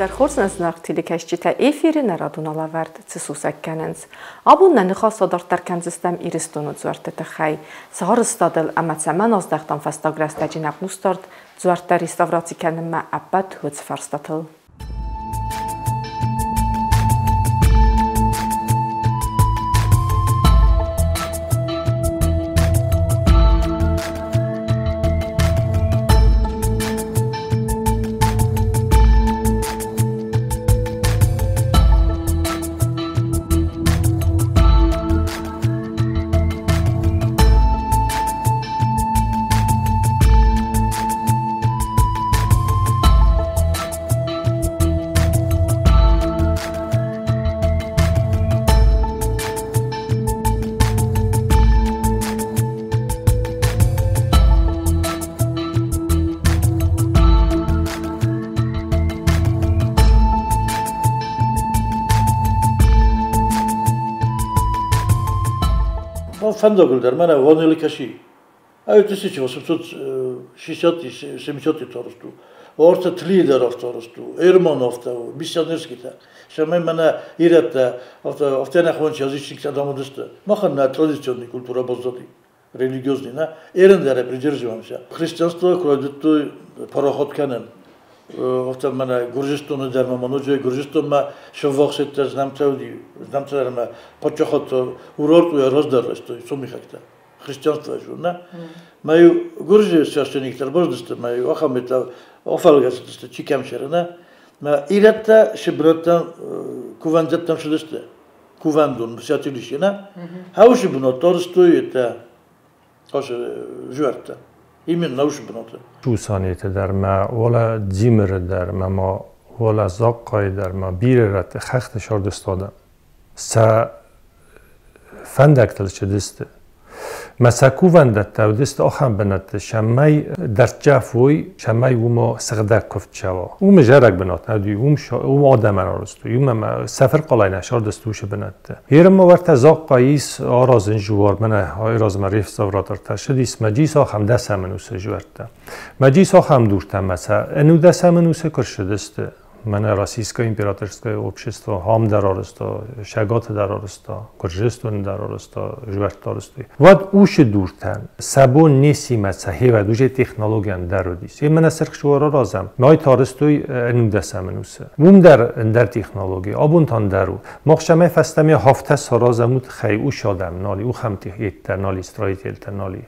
Изӕр хорз нӕ зынаргъ телекӕсджытӕ, эфиры нӕ радон алӕвӕрд цы сусӕг кӕнынц. Абон нӕ ныхас адарддӕр кӕндзыстӕм Ирыстоны дзуӕртты тыххӕй. Цы арӕзтадыл ӕмӕ цӕмӕн аздӕхтам фӕстаг рӕстӕджы нӕ хъусдард дзуӕрттӕ реставраци кӕнынмӕ, ӕппӕт уыцы фарстатыл. Фӕндагыл дӕр мӕнӕ Ванелы кӕси. А 1860-70 арӕзт у. Орта Тлийы дӕр афтӕ арӕзт у, Эрман афтӕ у, миссионерскийтӕ. Сӕмӕй мӕнӕ ирӕттӕ афтӕ, афтӕ нӕхуончи язычниктӕ адӕм уыдысты. Махӕн нӕ традиционный культура баззади, религиозный, нӕ. Эрен дӕр придерживаемся. Христианство куы райдыдтой парахат кӕнын, афтӕ мӕнӕ Гуырдзыстоны дӕр ма ноджы Гуырдзыстонмӕ сӕввахсеттӕ знӕмтӕ уыди, знӕмтӕ дӕр ӕмӕ паддзахадтӕ Урартуйӕ раздӕр райстой сомихӕгтӕ. Христианство журна. Мӕ гуырдзы священниктӕ баздысты, мӕ ахӕм афӕлгӕсыдысты, чи кӕм цӕры, Мӕ ирӕттӕ се бынӕттӕм кувӕндӕттӕм цыдысты. Кувӕндон, святилище, нӕ? Хаусы бынат арызтой это жуӕрттӕ. Именно уыцы бынаты. Сусанеты дӕр мӕ уӕлӕ Дзимыры дӕр мӕ ма уӕлӕ Захъхъайы дӕр ма бирӕ рӕтты хӕхты сӕрдыстады сӕ фӕндӕгтыл цыдысты. Мӕ сӕ кувӕндӕттӕ уыдысты ахӕм бынӕтты, цӕмӕй дӕрддзӕф уой, цӕмӕй уымӕ сыгъдӕг куывд цӕуа. Уым зарӕг бынат нӕ уыди, уым, уым адӕмӕн арӕзтой, уым ӕмӕ сӕ фырхъалӕй нӕ сӕрдысты уыцы бынӕтты. Ерымӕ уӕртӕ Захъхъа ис аразын жуар, мӕнӕ айразмӕ реставратортӕ ссыдис, мӕ джис ахӕм дӕсӕм ӕнусы жуӕрттӕ. Мӕ джис ахӕм дуртӕ мӕ сӕ ӕнудӕсӕм ӕнусы куы рцыдысты, мӕнӕ Российское императорское общество хам дӕр арӕзта, Шагаты дӕр арӕзта, Гуырдзыстоны дӕр арӕзта, жуӕртты арӕзтой. Уӕд уыцы дуртӕн сӕ бон не симӕ сӕ хевӕд уже технологийӕн дӕр уыдис. Мӕнӕ сырх жуар аразӕм, мӕй та арӕзтой ӕнудӕсӕм ӕнусы. Уым дӕр ӕндӕр технологи, абон та ӕндӕр у. Мах сӕмӕй фӕстӕмӕ хафтӕ саразӕм уыдхӕй уыцы адӕм нал и, ухӕм еттӕ нал и, строительтӕ нал и.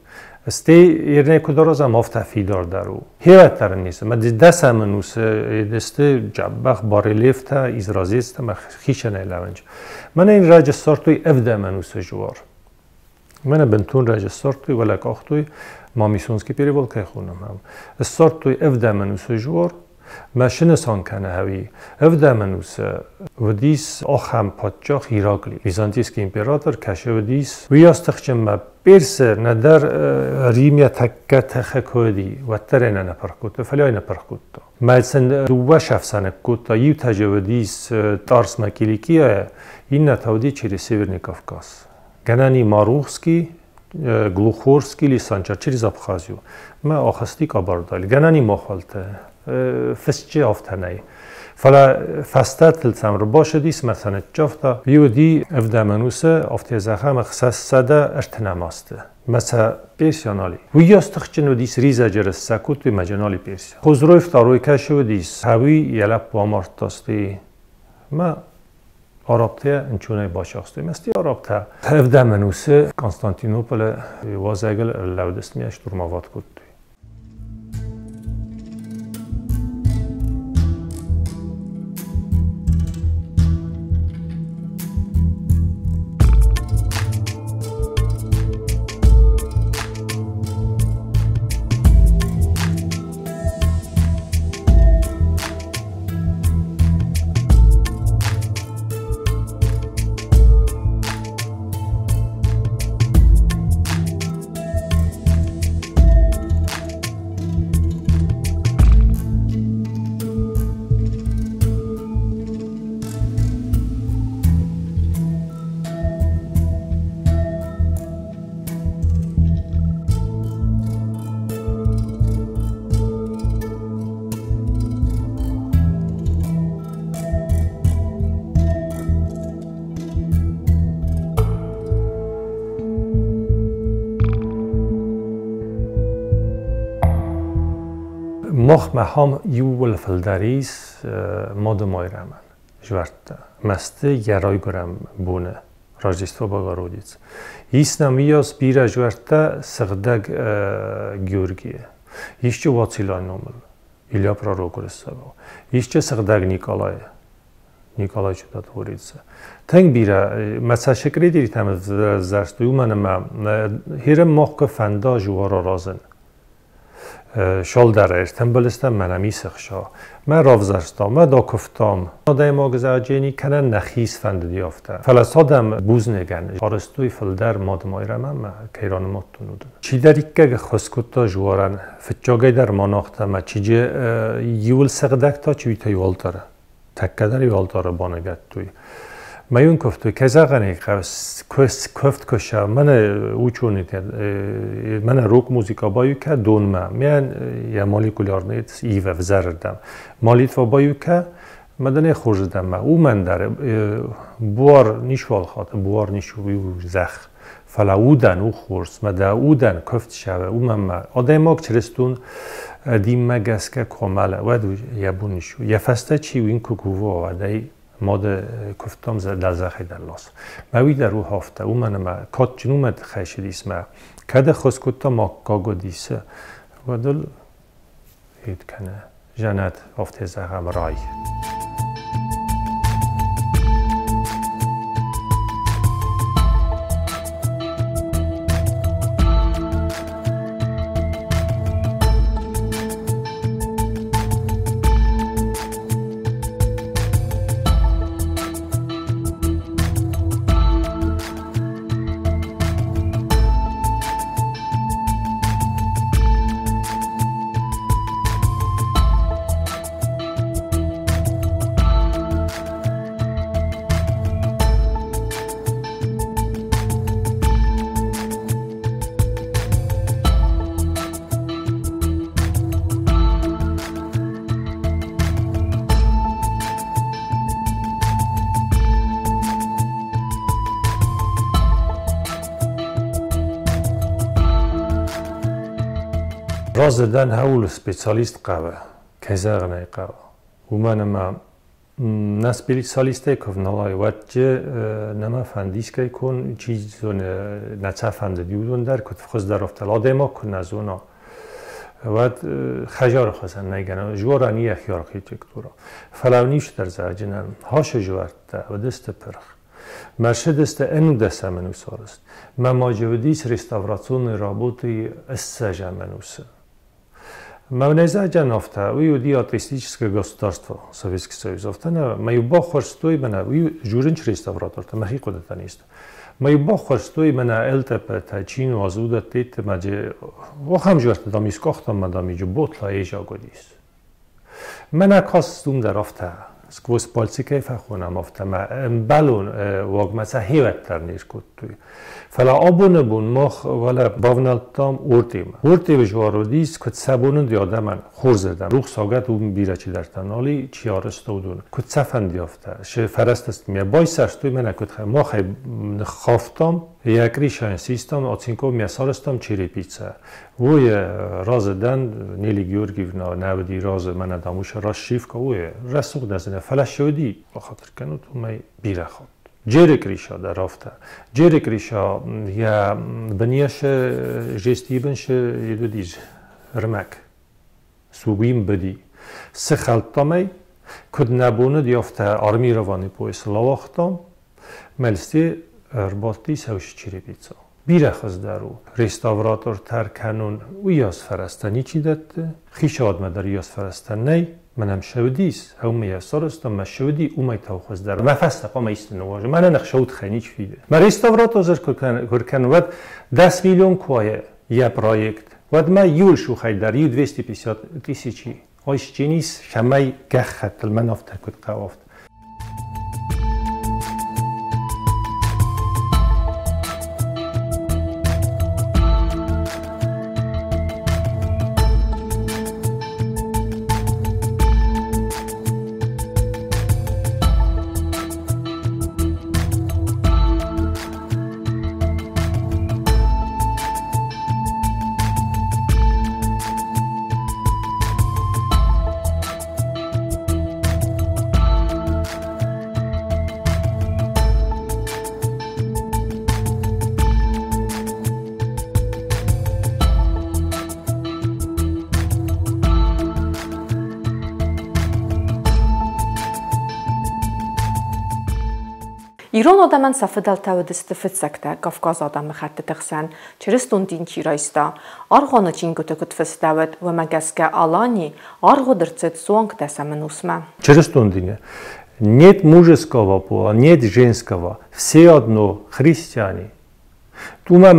Стӕй ернӕй куыд аразӕм, афтӕ фидардӕр у. Хевӕддӕр ын ницы. Мӕ дӕсӕм ӕнусы сты джаббах барельефтӕ, изразецтӕ мӕ хицӕнӕй лӕвӕнч. Мӕнӕ йын раджы ссардтой ӕвдӕм ӕнусы жуар. Мӕнӕ бынтон раджы ссардтой, уӕлӕ къахтой, Мамисонский перевал кӕй хонӕм. Ссардтой ӕвдӕм ӕнусы жуар, мӕ снысан кӕны хӕуи. Ӕвдӕм ӕнусы уыдис ахӕм паддзах Иракли, византийский император, кӕсы уыдис. Уыйас тыхджын мӕ Персы нӕдӕр Римӕ тӕккӕ тыхы куы уыди, уӕддӕр ӕй нӕ ныппырх кодта, фӕлӕ ӕй ныппырх кодта. Мӕ сын дыууӕ сӕфсӕны кодта, иу тӕджы уыдис Тарсмӕ Киликияйӕ, иннӕ та уыди через Северный Кавказ. Гӕнӕн и Марухский, Глухорский или Санчар через Абхазию. Мӕ ахызти Къабардайыл. Гӕнӕн и махуӕлтӕ. Фысджы афтӕ нӕй. Фӕлӕ фӕстӕтыл сӕм ӕрбацыдис мӕ сӕ ныццавта. Иу уыди ӕвдӕм ӕнусы, афтӕ зӕгъӕм, 630 азты. Мӕ сӕ Персия нал и. Уыйас тыхджын уыдис ризӕджы рыссӕ кодтой мӕ нал и Персия. Хозрой второй кӕсы уыдис, Хӕуи йӕ лӕппу амардта сты. Мӕ арабтӕ ӕнцонӕй бацахстой. Мӕ сты арабтӕ ӕвдӕм ӕнусы Константинополы уазӕгыл ӕрлӕудысты, штурмовать кодтой. Махмӕ хам иууыл фылдӕр ис Мады Майрӕмӕн жуӕрттӕ. Мӕсты йӕ райгуырӕн боны Рождество Богородицы. Ис нӕм уыйас бирӕ жуӕрттӕ Сыгъдӕг Георгийы. Исчи Уациллайы номыл, Илья Пророк уырыссагау. Исчи Сыгъдӕг Николайы, Николай Чудотворец. Тынг бирӕ мӕ цӕсыкредитӕм ӕвзӕрстой, уымӕн ӕмӕ хирым мах куы фӕнда жуар аразын. Шалдӕр ӕртымбыл стӕм, мӕнӕ мисыхса. Мӕ равзӕрстам, мӕ дакуывтам. Адӕймаг зӕгъджени кӕнӕ нӕхи сфӕндыди афтӕ. Фӕлӕ цадӕм бузныгӕн арӕзтой фылдӕр Мады Майрӕмӕн мӕ кӕй ранымадтон, уыдон. Чидӕриккаг ӕххуыс кодта жуарӕн. Фыццагӕй дӕр монахтӕ мӕ чиджы иуыл сыгъдӕг та чи уый алтары. Тӕккӕ дӕр иу алтары баныгӕдтой. Мӕ уын куывтой, кӕй зӕгъӕн ӕй хъӕуы, куывд куы сӕ, мӕнӕ ученыйтӕ, мӕнӕ рок-музыка баиу кӕ донмӕ, мӕн йӕ молекулярный ивӕ взӕрырдӕм. Молитва баиу кӕ, мӕ дын ӕй хорзырдӕм уымӕн дӕр буар ничуал хаты, буар ничу зӕхх. Фӕлӕ удӕн у хорз, мӕ дӕ удӕн куывд сӕвӕ, уымӕн мӕ адӕймаг чырыстон динмӕ гӕсгӕ куы амӕла, уӕд йӕ бон ис. Йӕ фӕстӕ чи уин куы кува, уӕд ӕй мады куывдтам дӕлзӕхӕй дӕр лас. Мӕ уый дӕр у афтӕ, уымӕн ӕмӕ кадджын уымӕ тыххӕй сыдис мӕ. Кӕд ӕххуыс кодта аккаг уыдис, уӕд ыл ид кӕны жӕнӕт афтӕ зӕгъӕм рай. Разырдӕн хӕуыл специалист хъӕуы, кӕй зӕгъын ӕй хъӕуы. Уымӕн ӕмӕ нӕ специалисттӕй куы вналай, уӕд нӕма фӕндискӕй кон, чи зоны, нӕ цӕ фӕндыд, уыдон дӕр куыд хуыздӕр афтӕ. Адӕймаг куы нӕ зона, уӕд хӕзары хуызӕн нӕй гӕнӕн. Жуарӕн йӕхи архитектура. Фӕлӕ ничдӕр зӕгъджынӕн хашы жуӕрттӕ уыдысты пырх. Мерседесте 11 ӕнус арызт. Мӕ ма джы уыдис реставрационные работы 20-ӕм ӕнусы. Мӕ афтӕ, уый уыди атеистическое государство, Советский Союз. Афтӕ нӕ, мӕ иу баххуырстой мӕнӕ, уый журынч реставратортӕ, мӕхи хъуыдытӕ не сты. Мӕ иу баххуырстой мӕнӕ ЛТП-тӕ, чи нуазы, уыдӕттӕ, мӕ джы, охӕм жуӕртты дам искъахтам, мӕ дам иджы ботла ежаг уыдис. Мӕнӕ кастум дӕр афтӕ, сквозь пальцы кӕй фӕхонӕм, афтӕ мӕ ӕмбӕлон уагмӕ сӕ хивӕддӕр не скодтой. Фӕлӕ абоны бон мах уӕлӕ бавнӕлдтам Ортемӕ. Ортемы жуар уыдис, куыд сӕ бон уыди адӕмӕн хорзырдӕм. Рухсагад уым бирӕ чидӕртӕ нал и, чи арӕзта, уыдон. Куыд сӕ фӕнди, афтӕ. Сы фӕрӕзтӕ ме байсӕрстой мӕнӕ куыд махӕй ныххафтам, йӕ кришайӕн систам, оцинков ме сарӕзтам черепица. Уый разы дӕн, Нелли Георгиевна нӕ уыди разы, мӕнӕ дам уышы расшивка, уый рӕсугъд ӕзынӕ, фӕлӕ шы уыди, бахатыр кӕнут, уымӕй бирӕ хатт. Джеры Криша дӕр афтӕ. Джеры Криша йӕ бынйасы жестийы бын шы уыдис рмӕг. Сугуим быди. Цы хӕлдтам ӕй, куыд нӕ бон уыди, афтӕ армированный пояс лауагътам, мӕлсте ӕрбадти сӕушы черепица. Бирӕ хуыздӕр у. Реставратортӕ кӕнон уыйас фӕрӕзтӕ ничи дӕтты, хицауадмӕ дӕр уыйас фӕрӕзтӕ нӕй, мӕнӕм шы уыдис, ӕумӕ йӕ сарӕзтам, мӕ шы уыди, уымӕй тау хуыздӕр. Мӕ фӕстӕ хъуамӕ исты ныуазы, мӕнӕ ныхсӕуд хай ничи фиды. Мӕ реставратор куы кӕны, уӕд 10 миллион куы йӕ проект, уӕд мӕ иуыл шухӕй дӕр иу 250 тысячи. Айсджынис, цӕмӕй гӕххӕттыл мӕн афтӕ куыд хъӕуы, афтӕ. Ирон адӕмӕн сӕ фыдӕлтӕ уыдысты фыццӕгтӕ Кавказы адӕмыхӕттыты хсӕн, чырыстон дин чи райста. Аргъуаны чингуыты куыд фыстӕуыд, уымӕ гӕсгӕ Алани аргъуыд ӕрцыд суанг дӕсӕм ӕнусмӕ. Чырыстон дины нет мужеского пола, нет женского, все одно христиане. Уымӕн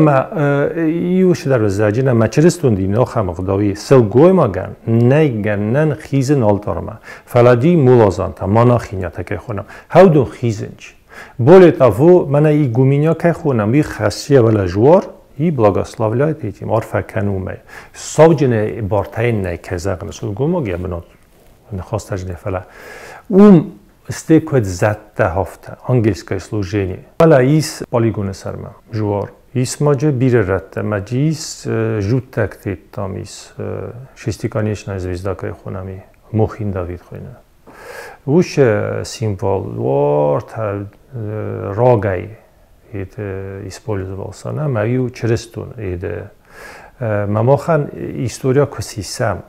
иу цыдӕр зӕджы ӕмӕ чырыстон дины ахӕм ӕгъдау и, сылгоймагӕн нӕй гӕнӕн хизын алтармӕ, фӕлӕ ди мулазантӕ, монахинятӕ кӕй хонӕм, хӕудон хизынч. Более того, мӕнӕ игуменья кӕй хонӕм, уый хӕссы йӕ уӕлӕ жуар и благословляет этим, арфӕ кӕны уымӕй. Сауджыны бартӕ йын нӕй, кӕй зӕгъын, сылгоймаг йӕ бынат ныхастӕ фӕлӕ уым сты куыд зӕдтӕ хафтӕ, ангельское служение. Фӕлӕ ис полигоны сӕрмӕ жуар. Ис маджы бирӕ рӕттӕ, маджы ис жуттӕгты там ис шестиконечная звезда кӕй хонӕм, и Мохин Давид хойны. Уыцы символ уартӕ рагӕй использовался, нӕ, иу чырыстон Ма махӕн история куы сисӕм,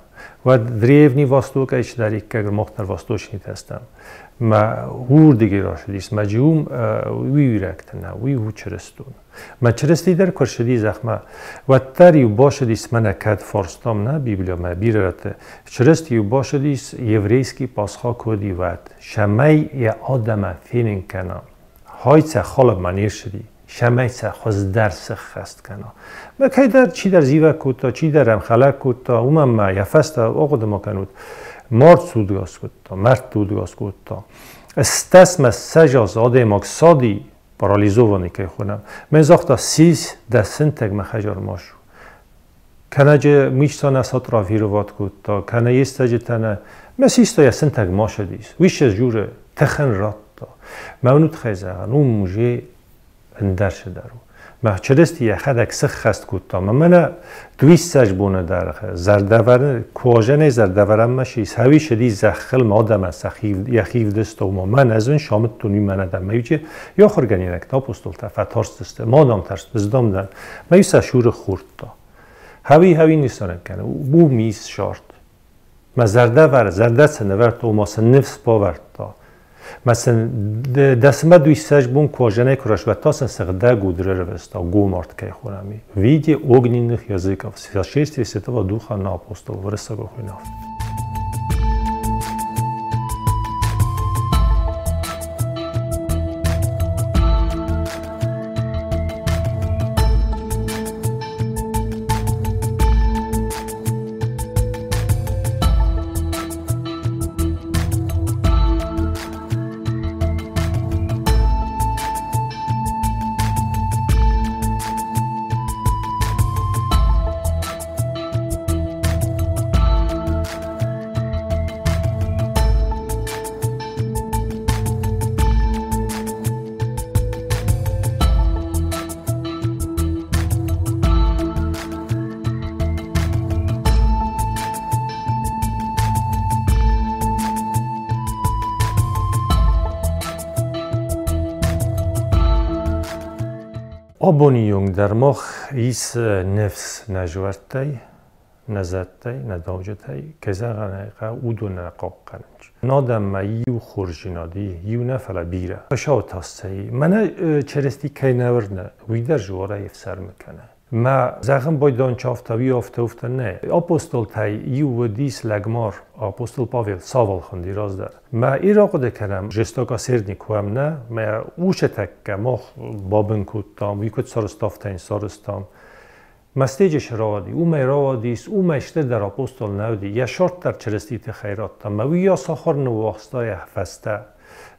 уӕд Древний Востокӕй чидӕриккӕг мах дӕр восточнитӕ стӕм. Ма уырдыгӕй рацыдис, ма уым уый ирӕгтӕ нӕ, уый у чырыстон. Ма Чырысти дӕр куы рцыди зӕхмӕ, уӕддӕр-иу бацыдис, мӕнӕ кӕд фарстам нӕ Библиомӕ бирӕ рӕтты, Чырысти-иу бацыдис еврейский Пасха куыд уӕд, цӕмӕй йӕ адӕмӕн фенын кӕна, хайцӕ халынмӕ не рцыди, цӕмӕй сӕ хуыздӕр сыххӕст кӕна. Мӕ кӕйдӕр чидӕр зивӕг кодта, чидӕр ӕм хӕлӕг кодта, уымӕн ма йӕ фӕстӕ ахъуыды ма кӕнут, мард судгас кодта, мӕрдты удгас кодта. Стӕсмӕ сӕжаз адӕймаг сади, парализованный кӕй хонӕм. Мӕн загъта, сис дӕ сынтӕгмӕ хӕджар ма ссу. Кӕнӕ мичта нӕ сатравировать кодта, кӕнӕ естӕджытӕ нӕ. Мӕ систа йӕ сынтӕг ма садис. Уый сӕ журы тыхӕн радта. Мӕ уынут хӕй зӕгъӕн, уым уже ӕндӕр цыдӕр у. Мӕ Чырысти йӕхӕдӕг сыххӕст кодта. Мӕ мӕнӕ дуиссӕдз боны дӕргъы зӕрдӕвӕрӕн, куазӕнӕй зӕрдӕвӕрӕнмӕ сис, хӕуи сыди зӕххыл ма адӕмӕн йӕхи вдыста, ома мӕн ӕз уын самыдтон уый мӕн адӕм. Мӕ иучы йӕ ахуыргӕнинӕгтӕ, апостолтӕ фӕтарстысты, ма дам тарст, ӕз дам дӕн. Мӕ иу сӕ суры хордта. Хӕуи хӕуи нысанӕн кӕны, уым ис сарт. Мӕ зӕрдӕвӕр, зӕрдӕ сын ӕвӕрдта, ома сын ныфс бавӕрдта. Мӕ сын дӕсмӕ дуиссӕдз бон куазӕнӕй куы рӕсвӕдта сын сыгъдӕг уд рарвыста, гомарт кӕй хонӕм, в виде огненных языков, сошествие Святого Духа на апостолов, уырыссагау хуыйны афтӕ. Абоны онг дӕр мах ис ныфс нӕ зуӕрттӕй, нӕ зӕдтӕй, нӕ дауджытӕй, кӕй зӕгъын ӕй хъӕуы, уыдон нӕ хъахъхъӕнынц. Адӕммӕ иу хорздзинад и, иу нӕ, фӕлӕ бирӕ. Хуыцау тасцӕй. Мӕнӕ Чырысти кӕй нӕ уырны, уый дӕр зуарӕй ӕфсӕрмы кӕны. Мӕ зӕгъын байдайын чи афтӕ, уый афтӕ, уфтӕ нӕ. Апостолтӕй иу уыдис лӕгмар, апостол Павел, Савол хуынди раздӕр. Мӕ ирахъуыды кӕнӕм, жестокосердник уӕм нӕ, мӕ уыцы тӕккӕ мах бабын кодтам, уый куыд сарӕзта, афтӕ йын сарӕзтам. Мӕстыджы рауади, уымӕй рауадис, уымӕй стырдӕр апостол нӕ уыди, йӕ сӕрд дӕр Чырыстийы тыххӕй радта, мӕ уый йӕ сахар ныууагъта йӕ фӕстӕ.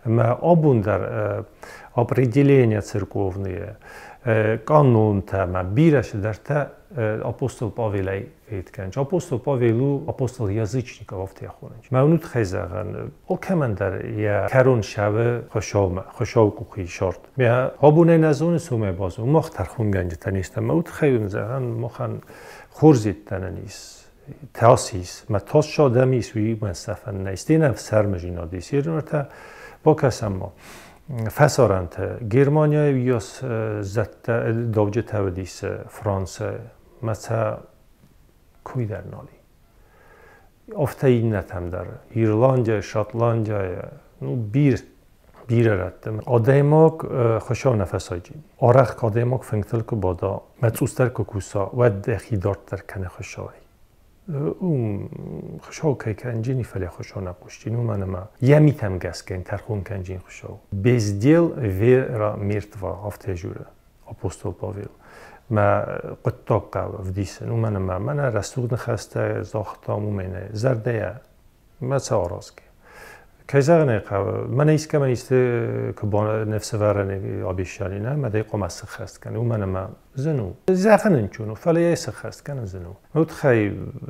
Ӕмӕ абон дӕр определения церковные, канонтӕ ӕмӕ бирӕ цыдӕртӕ апостол Павелӕй федкӕнынц. Апостол Павел у апостол язычников, афтӕ хонынц. Мӕ уынут хӕй зӕгъӕн, алкӕмӕн дӕр йӕ кӕрон сӕвы Хуыцаумӕ, Хуыцауы къухы сарт. Мӕ абонӕй нӕ зоныс, уымӕй базон. Мах тӕрхонгӕнджытӕ не стӕм. Мӕ удхӕй уын зӕгъӕн, махӕн хорз йедтӕнӕн ис. Тас ис. Мӕ тас адӕм ис, уый мӕн сӕфӕн нӕй. Стӕй нӕм ӕфсӕрмыдзинад ис. Ерынтӕ бакӕсӕм ма. Фӕсарӕнты Германияйы уыйас зӕдтӕ, дауджытӕ уыдис Францы, мӕ сӕ куй дӕр нал и. Афтӕ иннӕтӕм дӕр. Ирландияйы, Шотландияйы, ну, бир Бирӕ рӕтты адӕймаг Хуыцау нӕ фӕсайджын. Арӕх адӕймаг фынгтыл куы бада, мӕ цъусдӕр куы куса, уӕд йӕхи дарддӕр кӕны Хуыцауӕй. Хуыцау кӕй кӕнджын, фӕлӕ Хуыцау нӕ хъусджын, уымӕн ӕмӕ йӕ митӕм гӕсгӕ йын тӕрхон кӕнджын Хуыцау. Без дел вера мертва, афтӕ дзуры апостол Павел. Мӕ хъуыддаг хъӕуы ӕвдисын, уымӕн ӕмӕ мӕнӕ рӕсугъд ныхӕстӕ загътам, уымӕй нӕ зӕрдӕйӕ мӕ цы аразгӕ. Кӕй зӕгъын ӕй хъӕуы, мӕнӕ искӕмӕн исты куы ныфсӕвӕрӕны обещали, нӕ, мӕ дӕ хъуамӕ сыххӕст кӕн, уымӕн ӕмӕ зын у. Зӕгъын ӕнцон у, фӕлӕ йӕ сыххӕст кӕнын зын у. Уый тыххӕй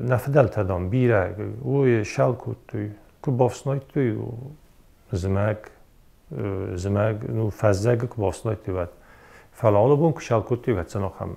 нӕ фыдӕлтӕ, дам, бирӕ уый шал кодтой, куы бафснайдтой зымӕг, зымӕг, ну, фӕззӕгы куы бафснайдтой, уӕд. Фӕлӕ алы бон куы шал кодтой, уӕд сын ахӕм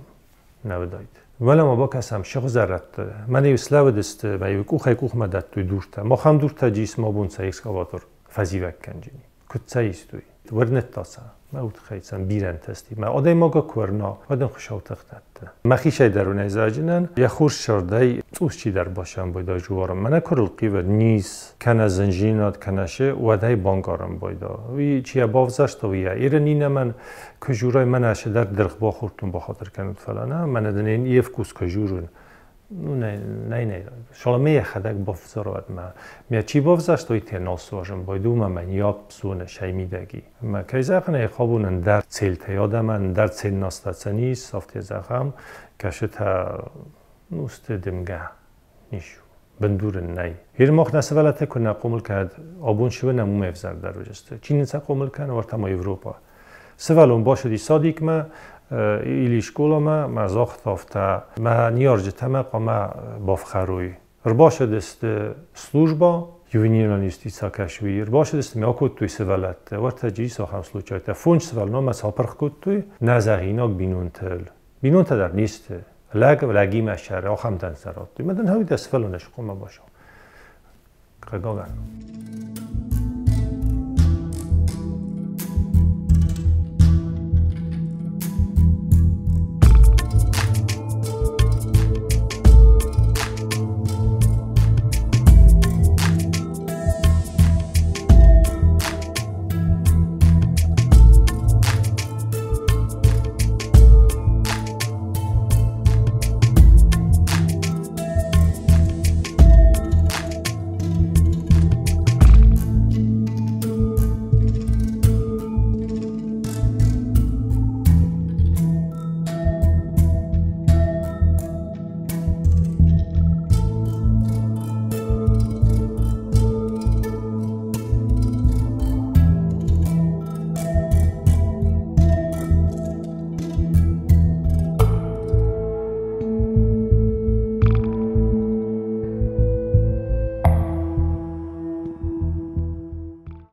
нӕ уыдаид. Уӕлӕ ма бакӕсӕм сыгъзӕрӕтты. Мӕнӕ-иу слӕууыдысты, мӕ-иу къухӕй къухмӕ дӕттой дуртӕ. Махӕм дуртӕ джис ма бон сӕ экскаватор фӕзивӕг кӕнджини. Куыд сӕ истой? Уырныдта сӕ. Мӕ удхӕй сӕм бирӕ ӕнтысти. Мӕ адӕймага куы уырна, уӕд ын Хуыцау тых дӕтты. Мӕхицӕй дӕр уынӕй заджынӕн, йӕ хорз сырдӕй цъус чидӕр басӕмбойда жуарым. Мӕнӕ куы рылхъивы низ, кӕнӕ зынжинад, кӕнӕ шы, уӕд ӕй банкъарын байда. Уый чи йӕ бавзӕрста, уый йӕ. Иры нинӕмӕн куы журай, мӕнӕ шыдӕр дыргъ бахордтон, бахатыр кӕнут, фӕлӕ нӕ, мӕнӕ дын йе вкус куы журын. Ну, нӕ, нӕ, Саламе йӕхӕдӕг бавзарад мӕ. Мӕ чи бавзӕрста, уый те нал суазын байду, мӕ мӕн яп зоны шай мидӕги. Мӕ кӕй зӕгъын ӕй хъӕуы, ӕндӕр целтӕ адӕмӕн, ӕндӕр цел настацӕнис, афтӕ зӕгъӕм, кӕсытӕ, ну, сты дымгӕ, нишу. Бындур ын нӕй. Ир мах нӕ сывӕллӕттӕ куы нӕ хъомыл кӕнӕд, абон сывы нӕм уымӕй ӕвзӕрдӕр уыдысты. Чи нын сӕ хъомыл кӕны, уӕртӕ ма Европа. Сывӕллон бацыди садикмӕ, или школамӕ, мӕ загъта афтӕ, мӕ ныййарджытӕ мӕ хъуамӕ бафхӕрой. Ӕрбацыдысты служба, ювенилон юстиция Саакашвили, ӕрбацыдысты мӕ акодтой сывӕллӕтты. Уӕртӕ джис ахӕм случайтӕ. Фондз сывӕллонмӕ сӕ апырх кодтой нӕзӕгъинаг бинонтыл. Бинонтӕ дӕр не сты. Лӕг лӕгимӕ сӕры ахӕмтӕн сӕ радтой. Мӕ дын хауи дӕ сывӕллоны хъуамӕ баса. Хъыгагӕн.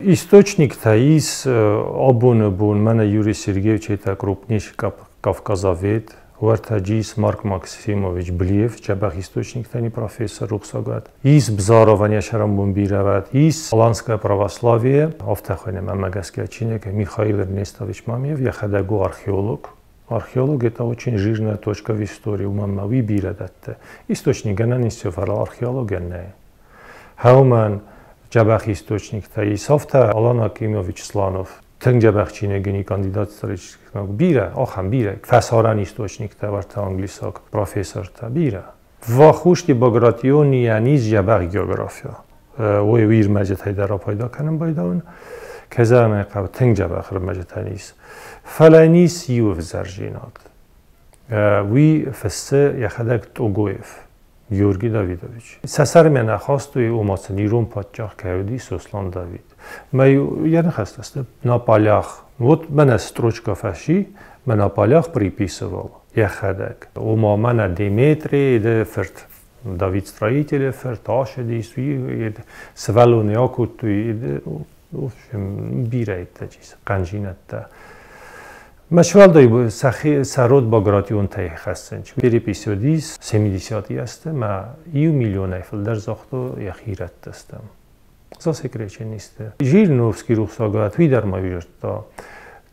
Источниктӕ ис абоны бон мӕнӕ Юрий Сергеевич это крупнейший кавказовед, уӕртӕ джис Марк Максимович Блиев, джӕбӕх источниктӕ не профессор рухсагат. Ис Бзарова не шарамбон бирӕвӕт, ис Аланское православие, афтӕ хуыйны мӕнмӕ гӕсгӕ чиныг, Михаил Эрнестович Мамиев, йӕхӕдӕг у археолог. Археолог это очень жирная точка в истории, уымӕн ма уый бирӕ дӕтты. Источник гӕнӕн ис, фӕлӕ археологӕн нӕй. Хӕумӕн джӕбӕх источниктӕ ис, афтӕ Алан Акимович Сланов, тынг джӕбӕх чиныгыни кандидат исторических наук, бирӕ, ахӕм бирӕ, фӕсарӕн источниктӕ, уӕртӕ англисаг профессортӕ, бирӕ. Вахушти Багратионийӕн ис джӕбӕх география. Уый уый ӕрмӕджытӕй дӕр апайда кӕнын байдауын. Кӕй зӕгъын ӕй хъӕуы, тынг джӕбӕх ӕрмӕджытӕн ис. Фӕлӕ йын ис иу ӕвзӕрдзинад. Уый фыссы йӕхӕдӕг Тъогоев Георгий Давидович. Сӕ сӕрмӕ нӕ хастой, ома сын ирон паддзах кӕй уыди Сослан Давид. Мӕ йӕ ныхӕстӕ сты на полях. Вот мӕнӕ строчка фӕци, мӕ на полях приписывал йӕхӕдӕг. Ома мӕнӕ Деметрийы фырт Давид Строителы фырт ацыдис, уый сывӕллоны акодтой, в общем, бирӕ иттӕджы хъӕндзинӕдтӕ. Мӕ сывӕллӕй сӕхи сӕ род Багратионтӕй хӕссынц. Перепись уыдис 70 азты, мӕ иу миллионӕй фылдӕр загътой йӕхи ирӕттӕ стӕм. Засекречен сты. Жириновский рухсагат, уый дӕр ма уый зыдта.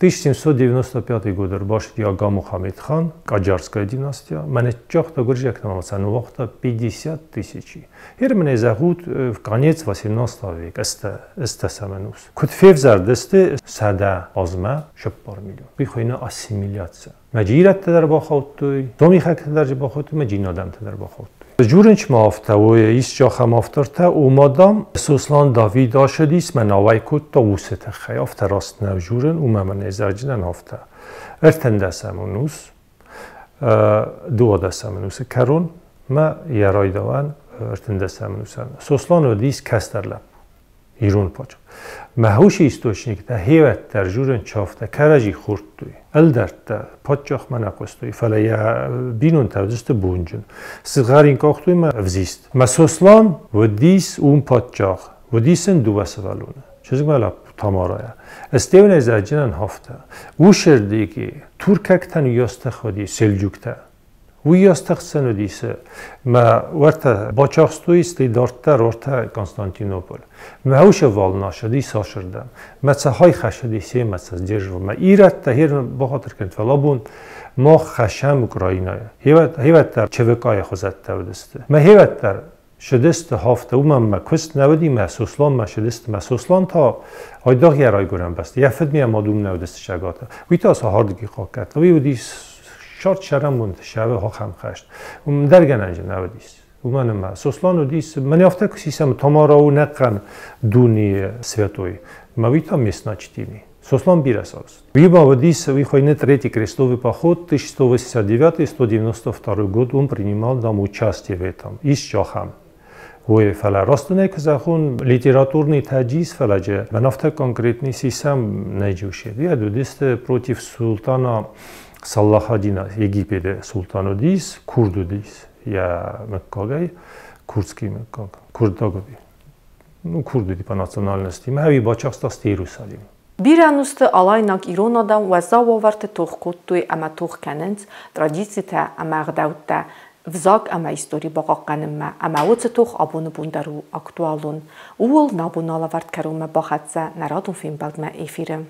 1795 год ӕрбашыди Ага Мухаммед хан, Каджарская династия, мӕнӕ чахта гуырдзиӕгтӕм ӕмӕ сӕ ныууагъта 50 тысячи. Гьер мын ӕй зӕгъут, в конец 18 века, ӕстдӕсӕм ӕнус. Куыд февзӕрдысты 100 азмӕ 4 миллион. Уый хуыйны ассимиляци. Мӕ ирӕттӕ дӕр бахаудтой, сомихӕгтӕ дӕр бахаудтой, мӕ джин адӕмтӕ дӕр бахаудтой. Журынч ма афтӕ, ис ахӕм автортӕ, уымӕ дам Сослан Давид ашыдис, мӕн ауӕй кодта усы тыххӕй. Афтӕ раст нӕу журын, уымӕ мӕ не зӕрджынӕн афтӕ. 13-ӕм ӕнус, 12-ӕм ӕнусы кӕрон мӕ йӕ райдауӕн 13-ӕм ӕнусӕн. Сослан уыдис кӕстӕр лӕппу, ирон паддзах. Мӕ хъусы источниктӕ хевӕддӕр журын чафтӕ кӕрӕдзи хордтой. Ӕлдӕрттӕ паддзахмӕ нӕ хъуыстой, фӕлӕ йӕ бинонтӕ уыдысты бонджын. Сызгъӕрин къахтой мӕ ӕвзист. Мӕ Сослан уыдис уым паддзах, уыдис ын дыууӕ сывӕллоны. Чызгмӕ лӕппу Тамарайӕ. Стеунӕй зӕджынӕн хафта. Усырдыги туркӕгтӕн уыйас тых уыди, сельджуктӕ. Уыйас тых сын уыдис, мӕ уӕртӕ бачахстой, стӕй дарддӕр уӕртӕ Константинополь. Мӕ уышы валнашыди сашырдӕм. Мӕ цӕхай хӕсыди семӕ сӕ сдерживал. Мӕ ирӕттӕ хер бахатыр кӕнт, фӕлӕ абон мах хӕссӕм Украинӕйы. Хевӕддӕр ЧВК-йы хуызӕттӕ уыдысты. Мӕ хевӕддӕр шыдысты хафта, уымӕн мӕ куыст нӕ уыди, мӕ Сосланмӕ шыдысты. Мӕ Сослан та айдагъ йӕ райгуырӕн бӕсты. Йӕ фыд ме мад уым нӕ уыдысты сӕгатӕ. Уый та сӕ хардыги хъахъхъӕдта. Уый уыдис шарт сӕрӕнбонты сӕвы хахӕм хӕст. Уым дӕр гӕнӕнджы нӕ уыдис. Уымӕн ӕмӕ Сослан уыдис, мӕн афтӕ куы сисӕм, Тамара у нӕхъӕн дунейы святой. Мӕ уый та местно чтимый. Сослан бирӕ цард. Уый ма уыдис, уый хуыйны Третий крестовый поход, 1189-192 год, он принимал там участие в этом. Ис ахӕм. Ой, фӕлӕ растынӕй куы зӕгъон, литературный тӕджис, фӕлӕ джы мӕн афтӕ конкретный сисӕм нӕ джусет. Йӕ уыдысты против султана Саллахадина, Египеты султан уыдис, курд уыдис йӕ мыггагӕй, курдский мыггаг, курдаг уыди. Ну, курд уыди по национальности. Мӕ уый бачахста Иерусалим. Бирӕ ӕнусты алайнаг ирон адӕм уӕззау уавӕрты тох кодтой ӕмӕ тох кӕнынц традицитӕ ӕмӕ ӕгъдӕуттӕ, взаг ӕмӕ истори бахъахъхъӕнынмӕ, ӕмӕ уыцы тох абоны бон дӕр у актуалон. Ууыл нӕ абоны алӕвӕрд кӕронмӕ бахӕццӕ нӕ радон фембӕлдмӕ эфиры.